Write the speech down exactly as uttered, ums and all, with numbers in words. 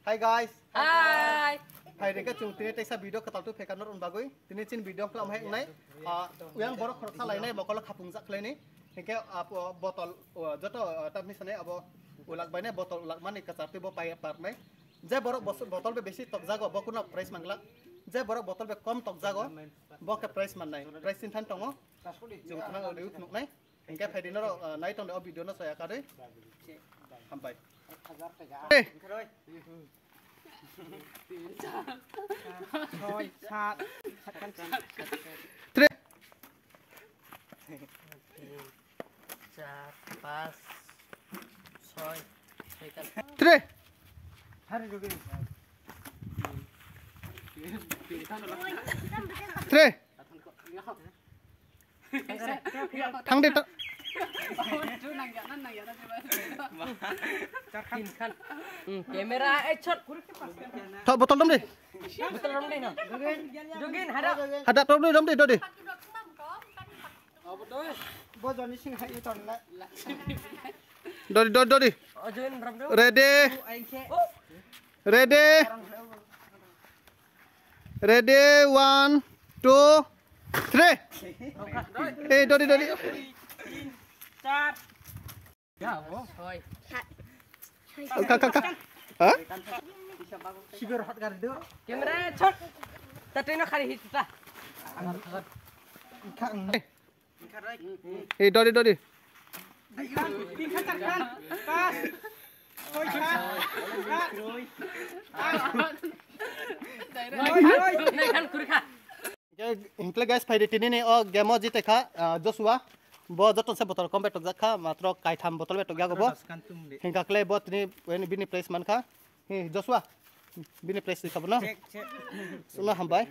Hi guys. Hi. Hai rengka chung tini teisa video katal tu pheka nor bagwi. Tini chin video khlam hai nai. Ah, yang borok khoroksa lainai mokolo khapung jak khlaini. Hingke abo botol, o, joto, ah, tamni sane abo ulak baine botol ulak mani kachar twi bo pai parnai. Je borok bos-, botol be besi tok jago bo kuno price manglak. Je borok botol be kom tok jago bo ke price mannai. Price tin than tongo. Chung thang odi ut nuknai. Hingke phaidi norok, ah, nai tongde o video no soya kadui. Hambai. Hey. Soi, sat, sat kan sat. Three. Char, pas, soi, soi kan. Three. Hari jogi. Three. Thang de ta. Tin khan. Hmm, camera action. Tho botol dom de. Botol dom de na. Jogin hada. Hada dom de, dom de, dom de. Bo joni sing hai ton la. Dodi, dodi, dodi. Ready. Ready. Ready, one, two, three. Eh, dodi, dodi. Ka, ka, ka. Ha? Camera shot. Tatino khari hit ta. Eh, dodi, dodi. Nai khan kuri kha. Hingke, hingkle guys, phaidi tini ni o game o jite kha, ah, Joshua. Bo joto se botol kom betok jak kha, matro kaitham botol betok yago bo. Hingkakle bo tini bini price man kha. Hi, Joshua, bini price kha bo no. Check, check. Suna hambai.